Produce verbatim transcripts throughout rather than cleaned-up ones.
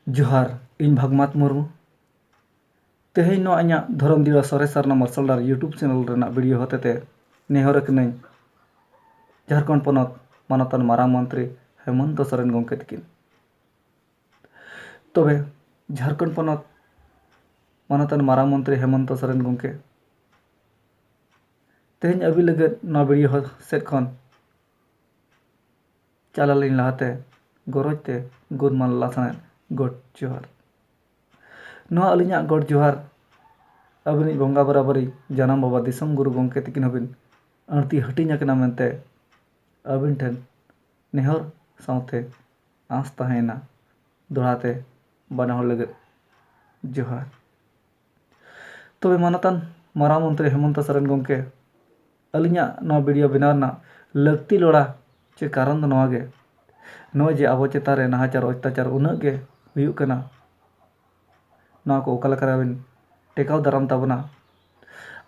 ᱡᱚᱦᱟᱨ, ᱤᱧ ᱵᱷᱟᱜᱽᱢᱟᱛ ᱢᱩᱨᱢᱩ᱾ ᱛᱮᱦᱮᱧ ᱱᱚᱣᱟ ᱤᱧᱟᱹᱜ ᱫᱷᱚᱨᱚᱢ ᱫᱤᱣᱟ ᱥᱚᱨᱮᱥ ᱥᱟᱨᱱᱟ ᱢᱟᱨᱥᱟᱞ ᱰᱟᱦᱟᱨ YouTube ᱪᱮᱱᱮᱞ ᱨᱮᱱᱟᱜ ᱵᱷᱤᱰᱤᱭᱳ ᱦᱚᱛᱮᱛᱮ ᱱᱮᱦᱚᱨ ᱟᱠᱟᱱᱟᱹᱧ ᱡᱷᱟᱲᱠᱷᱚᱸᱰ ᱯᱚᱱᱚᱛ ᱢᱟᱱᱚᱛᱟᱱ ᱢᱟᱨᱟᱝ ᱢᱚᱱᱛᱨᱤ ᱦᱮᱢᱚᱱᱛᱚ ᱥᱚᱨᱮᱱ ᱜᱚᱢᱠᱮ ᱛᱟᱹᱠᱤᱱ᱾ ᱛᱚᱵᱮ ᱡᱷᱟᱲᱠᱷᱚᱸᱰ ᱯᱚᱱᱚᱛ ᱢᱟᱱᱚᱛᱟᱱ ᱢᱟᱨᱟᱝ ᱢᱚᱱᱛᱨᱤ ᱦᱮᱢᱚᱱᱛᱚ ᱥᱚᱨᱮᱱ ᱜᱚᱢᱠᱮ, ᱛᱮᱦᱮᱧ ᱟᱹᱵᱤᱱ ᱞᱟᱹᱜᱤᱫ ᱱᱚᱣᱟ ᱵᱷᱤᱰᱤᱭᱳ ᱥᱮᱫ ᱠᱷᱚᱱ ᱪᱟᱞᱟᱞᱤᱧ ᱞᱟᱦᱟᱛᱮ ᱜᱚᱨᱚᱡᱽ ᱛᱮ ᱜᱩᱱᱢᱟᱱ ᱞᱟᱥᱟᱲᱦᱮᱫ ᱜᱚᱰ ᱡᱚᱦᱟᱨ᱾ ᱱᱚᱣᱟ ᱟᱹᱞᱤᱧᱟᱜ ᱜᱚᱰ ᱡᱚᱦᱟᱨ ᱟᱹᱵᱤᱱᱤᱡ ᱵᱚᱸᱜᱟ ᱵᱟᱨᱟᱵᱟᱹᱨᱤ ᱡᱟᱱᱟᱢ ᱵᱟᱵᱟ ᱫᱤᱥᱚᱢ ᱜᱩᱨᱩ ᱜᱚᱢᱠᱮ ᱛᱤᱠᱤᱱ ᱦᱚᱸᱵᱤᱱ ᱟᱹᱬᱛᱤ ᱦᱟᱹᱴᱤᱧ ᱟᱠᱟᱱᱟ ᱢᱮᱱᱛᱮ ᱟᱹᱵᱤᱱ ᱴᱷᱮᱱ ᱱᱮᱦᱚᱨ ᱥᱟᱶᱛᱮ ᱟᱸᱥ ᱛᱟᱦᱮᱸᱭᱮᱱᱟ᱾ ᱫᱚᱦᱲᱟᱛᱮ ᱵᱟᱱᱟ ᱦᱚᱲ ᱞᱟᱹᱜᱤᱫ ᱡᱚᱦᱟᱨ᱾ ᱛᱚᱵᱮ ᱢᱟᱱᱚᱛᱟᱱ ᱢᱟᱨᱟᱝ ᱢᱚᱱᱛᱨᱤ ᱦᱮᱢᱚᱱᱛᱚ ᱥᱚᱨᱮᱱ ᱜᱚᱢᱠᱮ, ᱟᱹᱞᱤᱧᱟᱜ ᱱᱚᱣᱟ ᱵᱷᱤᱰᱤᱭᱳ ᱵᱮᱱᱟᱣ ᱨᱮᱱᱟᱜ ᱞᱟᱹᱠᱛᱤ ᱞᱚᱲᱟ ᱪᱮ ᱠᱟᱨᱚᱱ ᱫᱚ ᱱᱚᱣᱟ ᱜᱮ, ᱱᱚᱜᱼᱚᱭ ᱡᱮ ᱟᱵᱚ ᱪᱮᱛᱟᱱ ᱨᱮ ᱱᱟᱦᱟᱪᱟᱨ ᱚᱛᱛᱟᱪᱟᱨ ᱩᱱᱟᱹᱜ ᱜᱮ ᱦᱩᱭᱩᱜ ᱠᱟᱱᱟ, ᱱᱚᱣᱟ ᱠᱚ ᱚᱠᱟ ᱞᱮᱠᱟ ᱨᱮᱵᱤᱱ ᱴᱮᱠᱟᱣ ᱫᱟᱨᱟᱢ ᱛᱟᱵᱚᱱᱟ?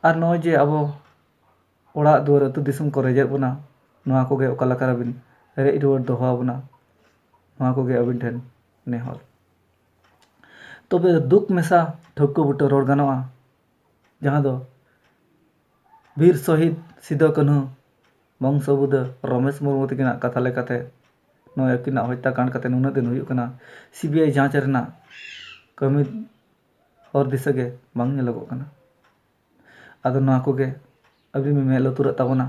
ᱟᱨ ᱱᱚᱜᱼᱚᱭ ᱡᱮ ᱟᱵᱚ ᱚᱲᱟᱜ ᱫᱩᱣᱟᱹᱨ ᱟᱹᱛᱩ ᱫᱤᱥᱚᱢ ᱠᱚ ᱨᱮᱡᱮᱫ ᱵᱚᱱᱟ, ᱱᱚᱣᱟ ᱠᱚᱜᱮ ᱚᱠᱟ ᱞᱮᱠᱟ ᱨᱮᱵᱤᱱ ᱨᱮᱡ ᱨᱩᱣᱟᱹᱲ ᱫᱚᱦᱚ ᱟᱵᱚᱱᱟ, ᱱᱚᱣᱟ ᱠᱚᱜᱮ ᱟᱹᱵᱤᱱ ᱴᱷᱮᱱ ᱱᱮᱦᱚᱨ᱾ ᱛᱚᱵᱮ ᱫᱩᱠ ᱢᱮᱥᱟ ᱴᱷᱟᱹᱣᱠᱟᱹ ᱵᱩᱴᱟᱹ ᱨᱚᱲ ᱜᱟᱱᱚᱜᱼᱟ, ᱡᱟᱦᱟᱸ ᱫᱚ ᱵᱤᱨ ᱥᱚᱦᱤᱫ ᱥᱤᱫᱚ ᱠᱟᱹᱱᱦᱩ ᱵᱚᱝᱥᱚ ᱵᱩᱫᱟᱹ ᱨᱚᱢᱮᱥ ᱢᱩᱨᱢᱩ ᱛᱟᱹᱠᱤᱱᱟᱜ ᱠᱟᱛᱷᱟ ᱞᱮᱠᱟᱛᱮ ᱱᱚᱜᱼᱚᱭ ᱟᱹᱠᱤᱱᱟᱜ ᱦᱚᱛᱛᱟ ᱠᱟᱸᱰ ᱠᱟᱛᱮ ᱱᱩᱱᱟᱹᱜ ᱫᱤᱱ ᱦᱩᱭᱩᱜ ᱠᱟᱱᱟ᱾ ᱥᱤᱵᱤᱟᱭ ᱡᱟᱸᱪ ᱨᱮᱱᱟᱜ ᱠᱟᱹᱢᱤ ᱦᱚᱨ ᱫᱤᱥᱟᱹ ᱜᱮ ᱵᱟᱝ ᱧᱮᱞᱚᱜᱚᱜ ᱠᱟᱱᱟ᱾ ᱟᱫᱚ ᱱᱚᱣᱟ ᱠᱚᱜᱮ ᱟᱹᱵᱤᱱ ᱵᱤᱱ ᱢᱮᱫ ᱞᱩᱛᱩᱨᱟᱜ ᱛᱟᱵᱚᱱᱟ,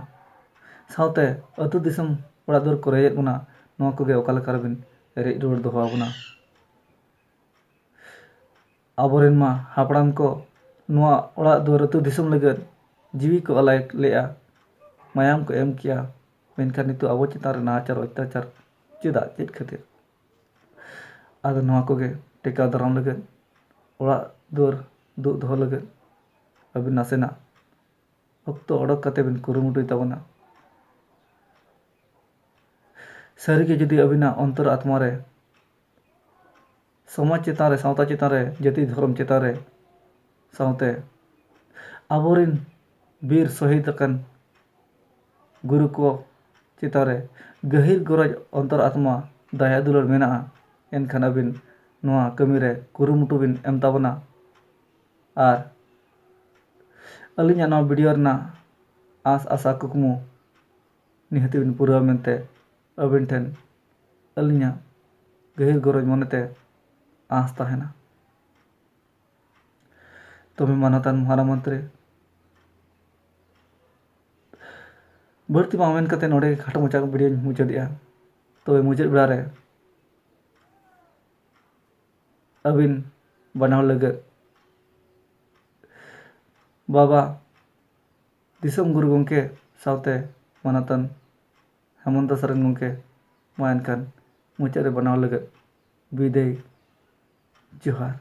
ᱥᱟᱶᱛᱮ ᱟᱹᱛᱩ ᱫᱤᱥᱚᱢ ᱚᱲᱟᱜ ᱫᱩᱣᱟᱹᱨ ᱠᱚ ᱨᱮᱡᱮᱫ ᱵᱚᱱᱟ, ᱱᱚᱣᱟ ᱠᱚᱜᱮ ᱚᱠᱟ ᱞᱮᱠᱟ ᱨᱮᱵᱤᱱ ᱨᱮᱡ ᱨᱩᱣᱟᱹᱲ ᱫᱚᱦᱚ ᱟᱵᱚᱱᱟ? ᱟᱵᱚᱨᱮᱱ ᱢᱟ ᱦᱟᱯᱲᱟᱢ ᱠᱚ ᱱᱚᱣᱟ ᱚᱲᱟᱜ ᱫᱩᱣᱟᱹᱨ ᱟᱹᱛᱩ ᱫᱤᱥᱚᱢ ᱞᱟᱹᱜᱤᱫ ᱡᱤᱣᱤ ᱠᱚ ᱟᱞᱟᱭ ᱞᱮᱜᱼᱟ, ᱢᱟᱭᱟᱢ ᱠᱚ ᱮᱢ ᱠᱮᱜᱼᱟ, ᱢᱮᱱᱠᱷᱟᱱ ᱱᱤᱛᱚᱜ ᱟᱵᱚ ᱪᱮᱛᱟᱱ ᱨᱮ ᱱᱟᱦᱟᱪᱟᱨ ᱚᱛᱛᱟᱪᱟᱨ ᱪᱮᱫᱟᱜ, ᱪᱮᱫ ᱠᱷᱟᱹᱛᱤᱨ? ᱟᱫᱚ ᱱᱚᱣᱟ ᱠᱚᱜᱮ ᱴᱮᱠᱟᱣ ᱫᱟᱨᱟᱢ ᱞᱟᱹᱜᱤᱫ, ᱚᱲᱟᱜ ᱫᱩᱣᱟᱹᱨ ᱫᱩᱜ ᱫᱚᱦᱚ ᱞᱟᱹᱜᱤᱫ ᱟᱹᱵᱤᱱ ᱱᱟᱥᱮᱱᱟᱜ ᱚᱠᱛᱚ ᱚᱰᱚᱠ ᱠᱟᱛᱮ ᱵᱤᱱ ᱠᱩᱨᱩᱢᱩᱴᱩᱭ ᱛᱟᱵᱚᱱᱟ᱾ ᱥᱟᱹᱨᱤᱜᱮ ᱡᱩᱫᱤ ᱟᱹᱵᱤᱱᱟᱜ ᱚᱱᱛᱚᱨ ᱟᱛᱢᱟ ᱨᱮ ᱥᱚᱢᱟᱡᱽ ᱪᱮᱛᱟᱱ ᱨᱮ, ᱥᱟᱶᱛᱟ ᱪᱮᱛᱟᱱ ᱨᱮ, ᱡᱟᱹᱛᱤ ᱫᱷᱚᱨᱚᱢ ᱪᱮᱛᱟᱱ ᱨᱮ, ᱥᱟᱶᱛᱮ ᱟᱵᱚᱨᱮᱱ ᱵᱤᱨ ᱥᱚᱦᱤᱫ ᱟᱠᱟᱱ ᱜᱩᱨᱩ ᱠᱚ ᱪᱮᱛᱟᱱ ᱨᱮ ᱜᱟᱹᱦᱤᱨ ᱜᱚᱨᱚᱡᱽ, ᱚᱱᱛᱚᱨ ᱟᱛᱢᱟ, ᱫᱟᱭᱟ ᱫᱩᱞᱟᱹᱲ ᱢᱮᱱᱟᱜᱼᱟ, ᱮᱱᱠᱷᱟᱱ ᱟᱹᱵᱤᱱ ᱱᱚᱣᱟ ᱠᱟᱹᱢᱤ ᱨᱮ ᱠᱩᱨᱩᱢᱩᱴᱩ ᱵᱤᱱ ᱮᱢ ᱛᱟᱵᱚᱱᱟ᱾ ᱟᱨ ᱟᱹᱞᱤᱧᱟᱜ ᱱᱚᱣᱟ video ᱨᱮᱱᱟᱜ ᱟᱸᱥ ᱟᱥᱟ ᱠᱩᱠᱢᱩ ᱱᱤᱦᱟᱹᱛ ᱵᱤᱱ ᱯᱩᱨᱟᱹᱣᱟ ᱢᱮᱱᱛᱮ ᱟᱹᱵᱤᱱ ᱴᱷᱮᱱ ᱟᱹᱞᱤᱧᱟᱜ ᱜᱟᱹᱦᱤᱨ ᱜᱚᱨᱚᱡᱽ ᱢᱚᱱᱮᱛᱮ ᱟᱸᱥ ᱛᱟᱦᱮᱱᱟ᱾ ᱛᱚᱵᱮ ᱢᱟᱱᱚᱛᱟᱱ ᱢᱚᱦᱟᱨᱟ ᱢᱚᱱᱛᱨᱤ, ᱵᱟᱹᱲᱛᱤ ᱵᱟᱝ ᱢᱮᱱ ᱠᱟᱛᱮ ᱱᱚᱰᱮ ᱜᱮ ᱠᱷᱟᱴᱚ ᱢᱟᱪᱷᱟ videoᱧ ᱢᱩᱪᱟᱹᱫᱮᱜᱼᱟ᱾ ᱛᱚᱵᱮ ᱢᱩᱪᱟᱹᱫ ᱵᱮᱲᱟ ᱨᱮ ᱟᱹᱵᱤᱱ ᱵᱟᱱᱟ ᱦᱚᱲ ᱞᱟᱹᱜᱤᱫ ᱵᱟᱵᱟ ᱫᱤᱥᱚᱢ ᱜᱩᱨᱩ ᱜᱚᱢᱠᱮ ᱥᱟᱶᱛᱮ ᱢᱟᱱᱚᱛᱟᱱ ᱦᱮᱢᱚᱱᱛᱚ ᱥᱚᱨᱮᱱ ᱜᱚᱢᱠᱮ, ᱢᱟ ᱮᱱᱠᱷᱟᱱ ᱢᱩᱪᱟᱹᱫ ᱨᱮ ᱵᱟᱱᱟ ᱦᱚᱲ ᱞᱟᱹᱜᱤᱫ ᱵᱤᱫᱟᱹᱭ ᱡᱚᱦᱟᱨ᱾